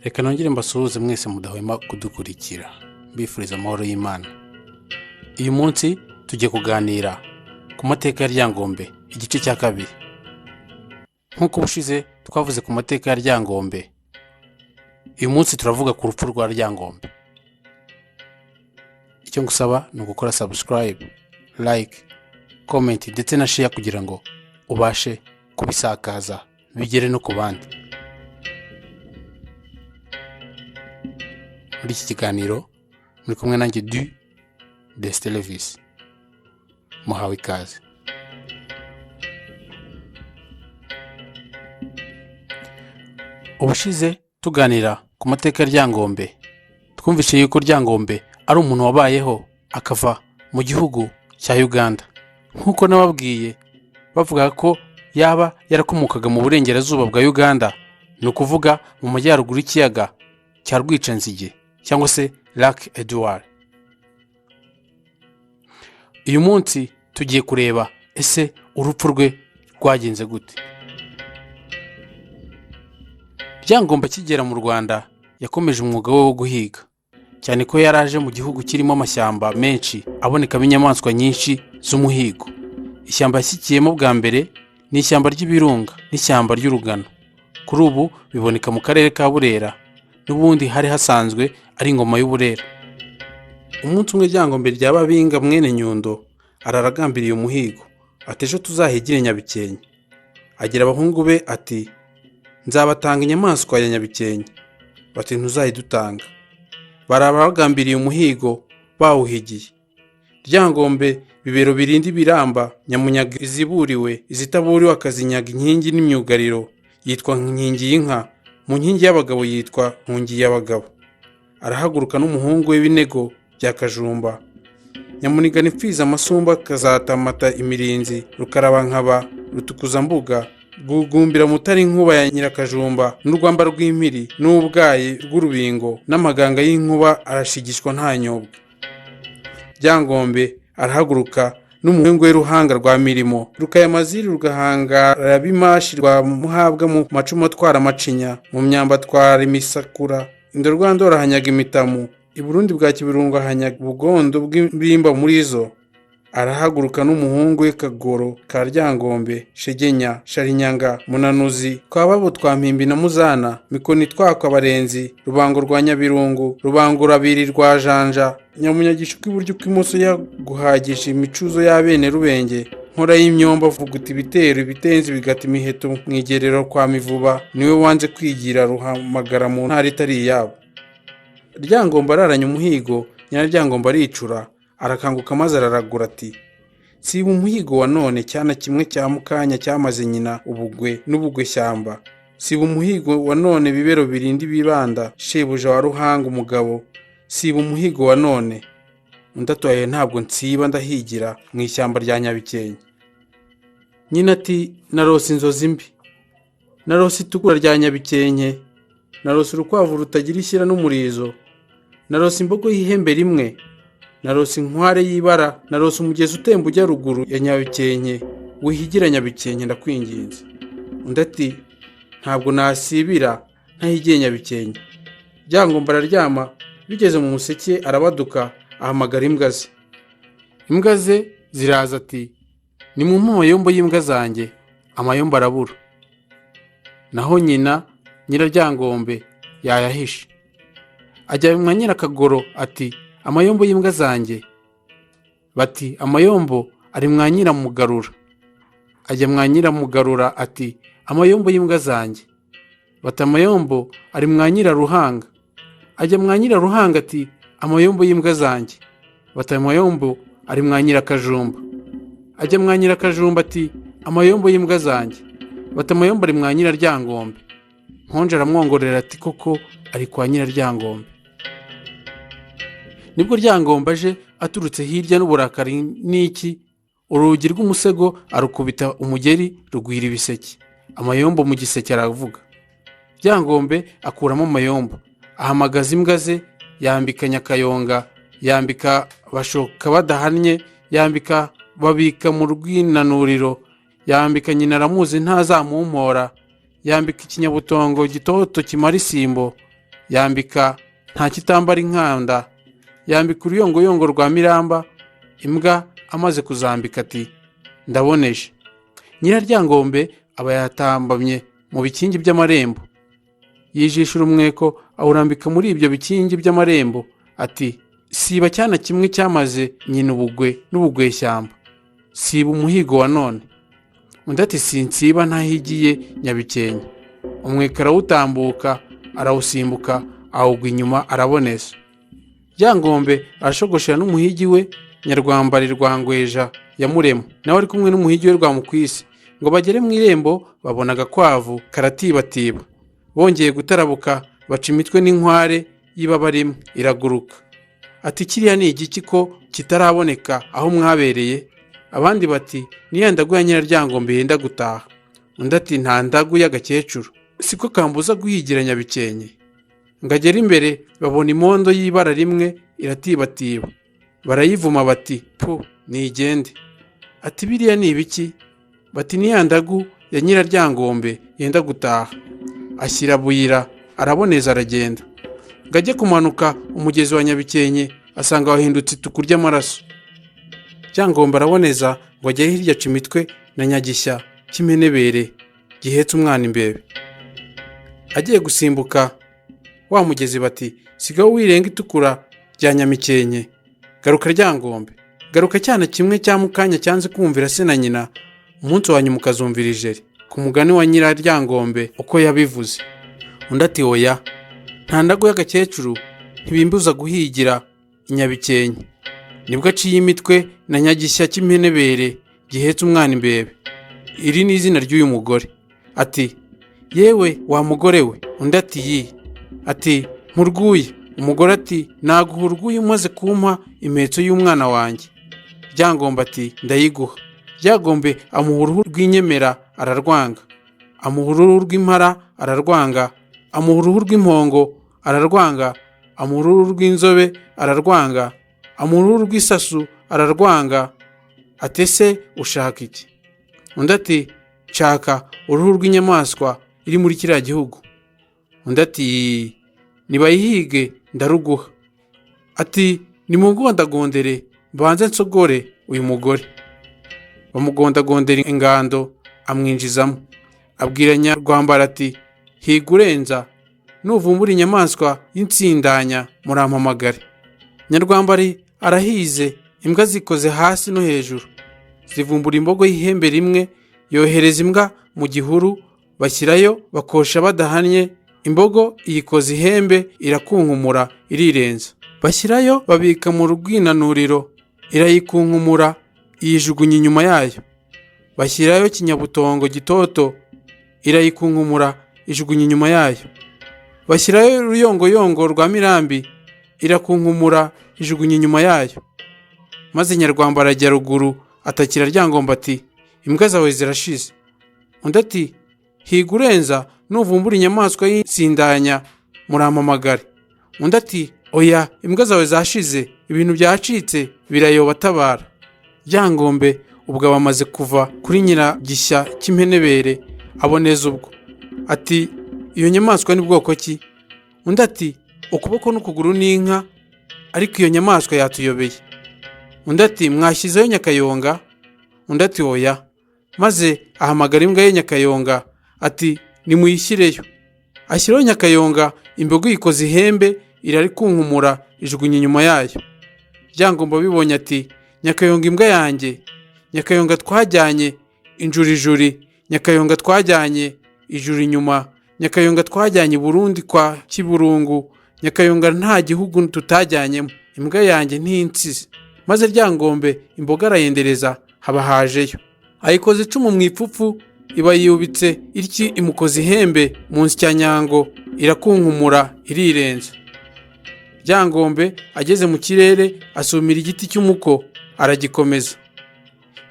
Reka nongere mbasuhuze mwese mudahwema kudukurikira, mbifuriza amahoro y'Imana. Uyu munsi tugiye kuganira ku mateka ya Ryangombe, igice cya kabiri. Nk'uko ubushize twavuze ku mateka ya Ryangombe, uyu munsi turavuga ku rupfu rwa Ryangombe. Icyo ngusaba ni ugukora subscribe, like, comment ndetse na share kugira ngo ubashe kubisakaza bigere no ku bandi. Muri iki kiganiro muri kumwe nanjye du Destelevis, muhawe ikaze. Ubushize tuganira ku mateka ya Ryangombe, twumvise yuko Ryangombe ari umuntu wabayeho akava mu gihugu cya Uganda. Nk'uko nababwiye, bavuga ko yaba yarakomokaga mu burengerazuba bwa Uganda, ni ukuvuga mu majyaruguru y'ikiyaga cya Rwicanzige cyangwa se Lac Edouard. Uyu munsi tugiye kureba ese urupfu rwe rwagenze gute. Ryangombe akigera mu Rwanda yakomeje umwuga we wo guhiga, cyane ko yari aje mu gihugu kirimo amashyamba menshi abonekamo inyamaswa nyinshi z'umuhigo. Ishyamba yashyikiyemo bwa mbere ni ishyamba ry'ibirunga n'ishyamba ry'urugano. Kuri ubu biboneka mu karere ka Burera, n'ubundi hari hasanzwe ari ingoma y'Uburera. Umunsi umwe Ryangombe rya Babinga mwene Nyundo arara agambiriye umuhigo, ati ejo tuzahigire Nyabikenke. Agira abahungu be ati nzabatanga inyamaswa ya Nyabikenke. Bati ntuzayidutanga. Baraba bagambiriye umuhigo bawuhigiye. Ryangombe bibero birinda ibiramba, nyamunyaga iziburiwe, izitaburiwe akazinyaga inkingi n'imyugariro, yitwa nkingi y'inka, mu nkingi y'abagabo yitwa nkungi y'abagabo. Arahaguruka n'umuhungu we Binego bya Kajumba, nyamunigana imfizi amasumba kazatamata imirinzi, rukarabankaba rutukuzambuga, rwugumbira mutari inkuba ya Nyirakajumba, n'urwamba rw'impiri n'ubwayi rw'urubingo, n'amaganga y'inkuba arashigishwa ntanyobwa. Ryangombe arahaguruka n'umuhungu we Ruhanga rwa Mirimo, Rukayamaziri rugahangara Bimashi rwa Muhabwa, mu macumu atwara amacinya, mu myamba atwara imisakura, Indorwandora ahanyaga imitamu, i Burundi bwa Kibirungo ahanyaga ubugondo bw'imbimba muri zo. Arahaguruka n'umuhungu we Kagoro ka Ryangombe, Shegenya, Sharinyanga, Munanuzi, Twababo twa Mpimbi na Muzana, Mikoni twakwa Abarenzi, Rubango rwa Nyabirungu, Rubangurabiri rwa Janja, Nyamunyagisha ukw'iburyo ukw'imoso yaguhagisha imicuzo y'abene Rubenge, Nkora y'imyomba avuguta ibitero, ibitenzi bigata imiheto mu igerero kwa Mivuba, niwe wanze kwigira ruhamagara mu ntara itari iyabo. Ryangombe araranye umuhigo, Nyiraryangombe aricura, arakanguka maze araragura ati siba umuhigo wa none cyana kimwe cya mukanya cyamaze nyina ubugwe n'ubugwe shyamba. Siba umuhigo wa none bibero birinda ibibanda, shebuja wa Ruhanga umugabo. Siba umuhigo wa none. Undi atoye ntabwo nsiba ndahigira mu ishyamba rya Nyabikenke. Nyina ati narose inzozi mbi, narose itukura rya Nyabikenke, narose urukwavu rutagira ishyira n'umurizo, narose imbogo y'ihembe rimwe, narose inkware y'ibara, narose umugezi utemba ujya ruguru ya Nyabikenke, wihigira Nyabikenke ndakwinginze. Undi ati ntabwo nasibira ntahigiye Nyabikenke. Ryangombe araryama, bigeze mu museke arabaduka ahamagara imbwa ze. Imbwa ze ziraza ati nimumpe amayombo y'imbwa zanjye, amayombo arabura. Naho nyina Nyiraryangombe yayahishe. Ajya mwa Nyirakagoro ati amayombo y'imbwa zanjye. Bati amayombo ari mwa Nyiramugarura. Ajya mwa Nyiramugarura ati amayombo y'imbwa zanjye. Bati amayombo ari mwa Nyiraruhanga. Ajya mwa Nyiraruhanga ati amayombo y'imbwa zanjye. Bati amayombo ari mwa Nyirakajumba. Ajya mwa Nyirakajumba ati amayombo y'imbwa zanjye. Bati amayombo ari mwa Nyiraryangombe. Nkonje aramwongorera ati koko ari kwa Nyiraryangombe. Nibwo Ryangombe aje aturutse hirya n'uburakari n'iki, urugi rw'umusego arukubita umugeri rugwira ibiseke. Amayombo mu giseke aravuga. Ryangombe akuramo amayombo, ahamagaza imbwa ze, yambika Nyakayonga, yambika Bashoka badahannye, yambika Babika mu rwinanuriro, yambika nyina aramuzi ntazamumpora, yambika ikinyabutongo gitoto kimara isimbo, Yambika nta kitambara inkanda, yambika uruyongoyongo rwa Miramba imbwa. Amaze kuzambika ati: "Ndaboneje." Nyiraryangombe aba yatambamye mu bikingi by'amarembo, yijishura umweko awurambika muri ibyo bikingi by'amarembo, ati: "Siba cyana kimwe cyamaze nyina ubugwe n'ubugweshyamba, siba umuhigo wa none." Undi ati: "Sinsiba ntahigiye Nyabikenke." Umweko arawutambuka, arawusimbuka, awugwa inyuma, araboneza. Ryangombe arashogoshera n'umuhigi we Nyarwambari rwa Ngweja ya Murema, nawe ari kumwe n'umuhigi we Rwamukwisi, ngo bagere mu irembo babona agakwavu karatibatiba. Bongeye gutarabuka baca imitwe n'inkware y'ibaba rimwe iraguruka. Ati: "Kiriya ni igiki ko kitaraboneka aho mwabereye?" Abandi bati: "Niya ndagu ya Nyiraryangombe yenda gutaha." Undi ati: "Nta ndagu y'agakecuru, siko kambuza guhigira Nyabikenke." Ngo agere imbere babona imondo y'ibara rimwe iratibatiba, barayivuma bati: "Pu, nigende." Ati: "Biriya ni ibiki?" Bati: "Ni ya ndagu ya Nyiraryangombe yenda gutaha." Ashyira buyira, araboneza, aragenda. Ngo ajye kumanuka umugezi wa Nyabikenke asanga wahindutse ituku ry'amaraso. Ryangombe araboneza, ngo ajye hirya aca imitwe na Nyagishya cy'imenebere gihetse umwana imbebe. Agiye gusimbuka wa mugezi bati: "Sigaho wirenga itukura rya Nyamikenke, garuka Ryangombe, garuka cyana kimwe cya mukanya cyanze kumvira se na nyina, umunsi wa nyuma ukazumvira ijeri." Ku mugani wa Nyiraryangombe uko yabivuze. Undi ati: "Oya, nta ndagu y'agakecuru, ntibimbuza guhigira Inyabikenke." Nibwo aciye imitwe na Nyagishya cy'impenebere gihetse umwana imbebe. Iri ni izina ry'uyu mugore. Ati: "Yewe wa mugore we!" Undi ati: "Yi." Ati: "Nkurwuye." Umugore ati: "Naguha urwuye umaze kumpa impetso y'umwana wanjye." Ryangombe ati: "Ndayiguha." Ryangombe amuha uruhu rw'inyemera, ararwanga. Amuha uruhu rw'impara, ararwanga. Amuha uruhu rw'impongo, ararwanga. Amuha uruhu rw'inzobe, ararwanga. Amuha uruhu rw'isasu, ararwanga. Ati: "Ese ushaka iki?" Undi ati: "Nshaka uruhu rw'inyamaswa iri muri kiriya gihugu." Undi ati: "Nibayihige ndaruguha." Ati: "Nimugondagondere mbanze nsogore uyu mugore." Bamugondagondera ingando, amwinjizamo. Abwira Nyarwambara ati: "Higa urenza, nuvumbura inyamaswa y'intsindanya murampamagare." Nyarwambari arahize, imbwa zikoze hasi no hejuru, zivumbura imbogo y'ihembe rimwe. Yohereza imbwa mu gihuru, bashyirayo bakosha badahannye, imbogo iyikoza ihembe, irakunkumura, irirenza. Bashyirayo babika mu rwinanuriro, irayikunkumura, iyijugunya inyuma yayo. Bashyirayo kinyabutongo gitoto, irayikunkumura, ijugunya inyuma yayo. Bashyirayo uruyongoyongo rwa Mirambi, irakunkumura, ijugunya inyuma yayo. Maze Nyarwamba arajya ruguru, atakira Ryangombe ati: "Imbwa zawe zirashize." Undi ati: "Higa urenza, nuvumbura inyamaswa y'isindanya murampamagare." Undi ati: "Oya, imbwa zawe zashize, ibintu byacitse birayoba, tabara." Ryangombe ubwo aba amaze kuva kuri Nyiragishya cy'impenebere, aboneza ubwo. Ati: "Iyo nyamaswa ni bwoko ki?" Undi ati: "Ukuboko n'ukuguru n'inka, ariko iyo nyamaswa yatuyobeye." Undi ati: "Mwashyizeho Nyakayonga?" Undi ati: "Oya." Maze ahamagara imbwa ye Nyakayonga, ati: "Nimuyishyireyo." Ashyiraho Nyakayonga, imbogo iyikoza ihembe, irarikunkumura, ijugunya inyuma yayo. Ryangombe abibonye ati: "Nyakayonga imbwa yanjye, Nyakayonga twajyanye injurijuri, Nyakayonga twajyanye ijuru inyuma, Nyakayonga twajyanye i Burundi kwa Kiburungu, Nyakayonga nta gihugu tutajyanyemo, imbwa yanjye ntinsize." Maze Ryangombe imboga arayendereza, haba hajeyo, ayikoza icumu mu ipfupfu, iba yubitse ityi, imukoza ihembe mu nsyanyango, irakunkumura, irirenza. Ryangombe ageze mu kirere asumira igiti cy'umuko, aragikomeza.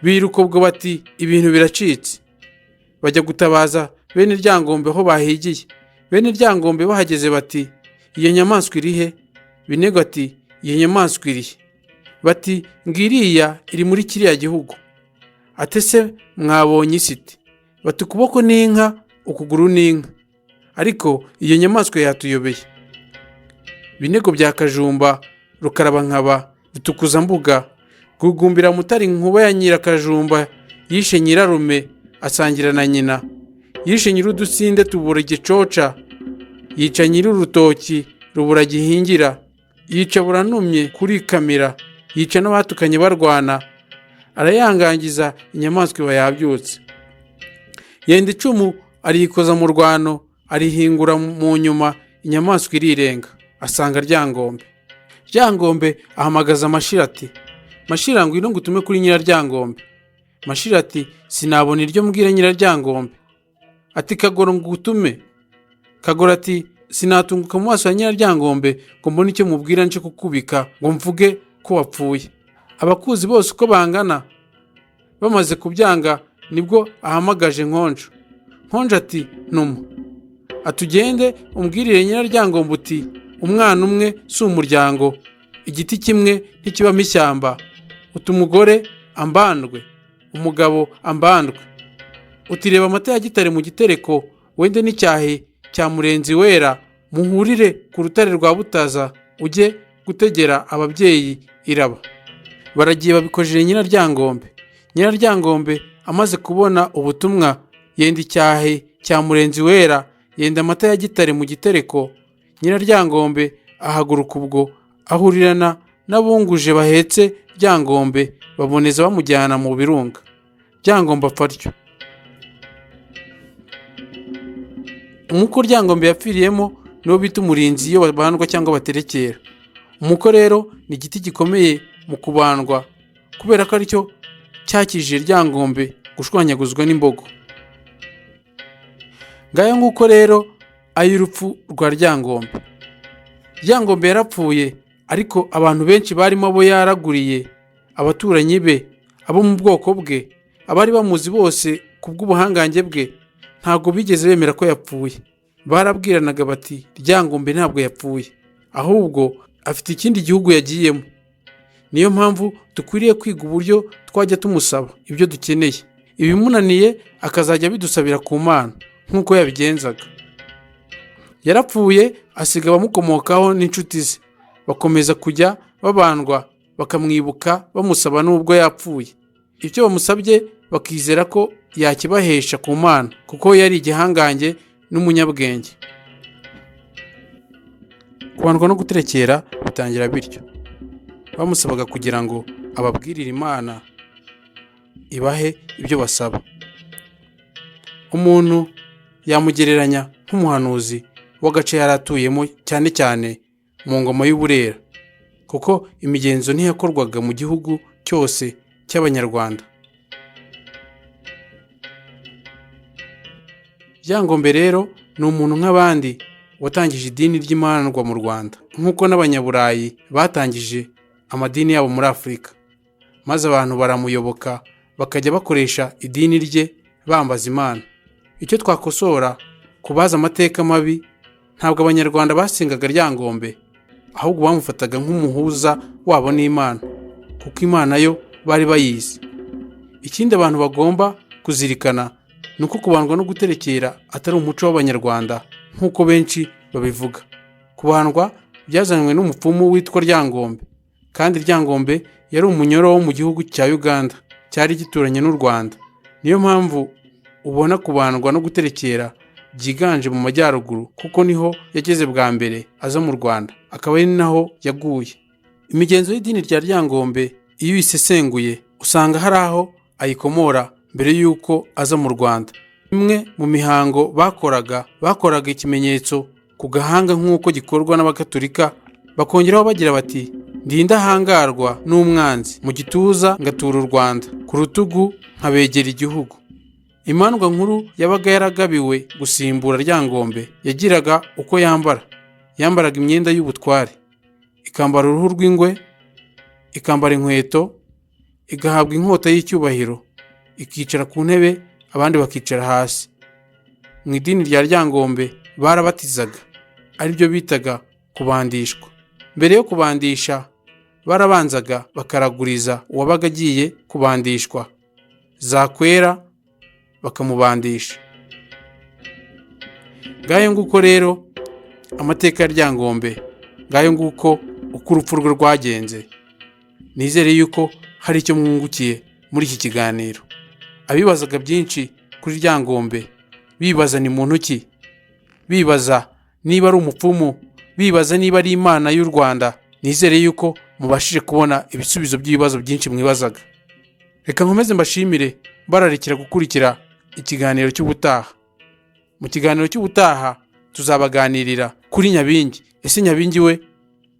Biruka ubwo bati: "Ibintu biracitse." Bajya gutabaza bene Ryangombe aho bahigiye. Bene Ryangombe bahageze bati: "Iyo nyamaswa iri he?" Binego ati: "Iyo nyamaswa iri he?" Bati: "Ngiriya iri muri kiriya gihugu." Ati: "Ese mwabonye isiti?" Bati: "Ukuboko n'inka, ukuguru n'inka, ariko iyo nyamaswa yatuyobeye." Binego bya Kajumba, Rukarabankaba, Rutukuzambuga, Gugumbira Mutari, Nkuba ya Nyirakajumba yishe nyirarume asangira na nyina, yishe nyir'udusinde tubura igicoca, yica nyir'urutoki rubura gihingira, yica buranumye kuri kamira, yica n'abatukanye barwana, arayangangiza inyamaswa iba yabyutse. Yenda icumu arikoza mu rwano, arihingura mu nyuma, inyamaswa irirenga, asanga Ryangombe. Ryangombe ahamagaza Mashira ati: "Mashira, ngwino ngutume kuri Nyiraryangombe." Mashira ati: "Sinabona iryo mbwira Nyiraryangombe." Ati: "Kagoro, ngutume." Kagoro ati: "Sinatunguka mu maso ya Nyiraryangombe ngo mbone icyo mubwira, nce kukubika ngo mvuge ko wapfuye." Abakuzi bose uko bangana bamaze kubyanga, nibwo ahamagaje Nkonjo. Nkonjo ati: "Ntuma." Atugende umbwirire Nyiraryangombe uti: "Umwana umwe si umuryango, igiti kimwe ntikibamo ishyamba." Uti: "Umugore ambandwe, umugabo ambandwe." Uti: "Reba amata ya Gitare mu gitereko, wende n'icyahi cya Murenzi wera, muhurire ku rutare rwa Butaza, ujye gutegera ababyeyi iraba." Baragiye babikojeje Nyiraryangombe. Nyiraryangombe amaze kubona ubutumwa, yenda icyahi cya Murenzi wera, yenda amata ya Gitare mu gitereko. Nyiraryangombe ahaguruka ubwo, ahurirana n'abunguje bahetse Ryangombe, baboneza bamujyana mu birunga. Ryangombe apfa atyo. Umuko Ryangombe yapfiriyemo niwo bita umurinzi iyo babandwa cyangwa baterekera. Umuko rero ni igiti gikomeye mu kubandwa, kubera ko aricyo cyakijije Ryangombe gushwanyaguzwa n'imbogo. Ngayo nguko rero ay'urupfu rwa Ryangombe. Ryangombe yarapfuye, ariko abantu benshi barimo abo yaraguriye, abaturanyi be, abo mu bwoko bwe, abari bamuzi bose ku bw'ubuhangange bwe, ntabwo bigeze bemera ko yapfuye. Barabwiranaga bati: "Ryangombe ntabwo yapfuye, ahubwo afite ikindi gihugu yagiyemo." Niyo mpamvu dukwiriye kwiga uburyo twajya tumusaba ibyo dukeneye, ibimunaniye akazajya abidusabira ku Mana nk'uko yabigenzaga. Yarapfuye asiga abamukomokaho n'inshuti ze, bakomeza kujya babandwa bakamwibuka bamusaba n'ubwo yapfuye. Icyo bamusabye bakizera ko yakibahesha ku Mana, kuko yari igihangange n'umunyabwenge. Kubandwa no guterekera bitangira bityo. Bamusabaga kugira ngo ababwirire Imana ibahe ibyo basaba. Umuntu yamugereranya nk'umuhanuzi w'agace yari atuyemo, cyane cyane mu ngoma y'Uburera, kuko imigenzo ntiyakorwaga mu gihugu cyose cy'Abanyarwanda. Ryangombe rero ni umuntu nk'abandi watangije idini ry'imandwa mu Rwanda, nk'uko n'Abanyaburayi batangije amadini yabo muri Afurika, maze abantu baramuyoboka bakajya bakoresha idini rye bambaza Imana. Icyo twakosora ku bazi amateka mabi, ntabwo Abanyarwanda basengaga Ryangombe, ahubwo bamufataga nk'umuhuza wabo n'Imana, kuko Imana yo bari bayizi. Ikindi abantu bagomba kuzirikana ni uko kubandwa no guterekera atari umuco w'Abanyarwanda nk'uko benshi babivuga. Kubandwa byazanywe n'umupfumu witwa Ryangombe, kandi Ryangombe yari umunyoro wo mu gihugu cya Uganda cyari gituranye n'u Rwanda. Niyo mpamvu ubona kubandwa no guterekera byiganje mu majyaruguru, kuko niho yageze bwa mbere aza mu Rwanda, akaba ari naho yaguye. Imigenzo y'idini rya Ryangombe iyo uyisesenguye usanga hari aho ayikomora mbere y'uko aza mu Rwanda. Imwe mu mihango bakoraga, bakoraga ikimenyetso ku gahanga nk'uko gikorwa n'Abagatulika, bakongeraho bagira bati: "Ndi indahangarwa n'umwanzi, mu gituza ngatura u Rwanda, ku rutugu nkabegera igihugu." Imandwa nkuru yabaga yaragabiwe gusimbura Ryangombe yagiraga uko yambara. Yambaraga imyenda y'ubutware, ikambara uruhu rw'ingwe, ikambara inkweto, igahabwa inkota y'icyubahiro, ikicara ku ntebe abandi bakicara hasi. Mu idini rya Ryangombe barabatizaga, aribyo bitaga kubandishwa. Mbere yo kubandisha barabanzaga bakaraguriza uwabaga agiye kubandishwa, zakwera bakamubandisha. Ngayo nguko rero amateka ya Ryangombe. Ngayo nguko uko urupfu rwe rwagenze. Nizere yuko hari icyo mwungukiye muri iki kiganiro. Abibazaga byinshi kuri Ryangombe, bibaza ni muntu ki, bibaza niba ari umupfumu, bibaza niba ari Imana y'u Rwanda, nizere yuko mubashije kubona ibisubizo by'ibibazo byinshi mwibazaga. Reka nkomeze mbashimire, bararikira gukurikira ikiganiro cy'ubutaha. Mu kiganiro cy'ubutaha tuzabaganirira kuri Nyabingi. Ese Nyabingi we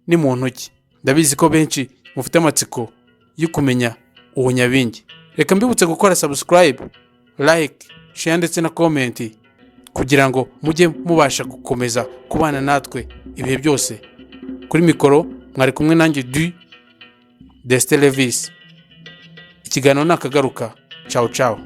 ni muntu ki? Ndabizi ko benshi mufite amatsiko yo kumenya uwo Nyabingi. Reka mbibutse gukora subscribe, like, share ndetse na comment kugira ngo mujye mubasha gukomeza kubana natwe ibihe byose. Kuri mikoro mwari kumwe nanjye du Destin Levis. Ikiganiro nakagaruka. Ciao ciao.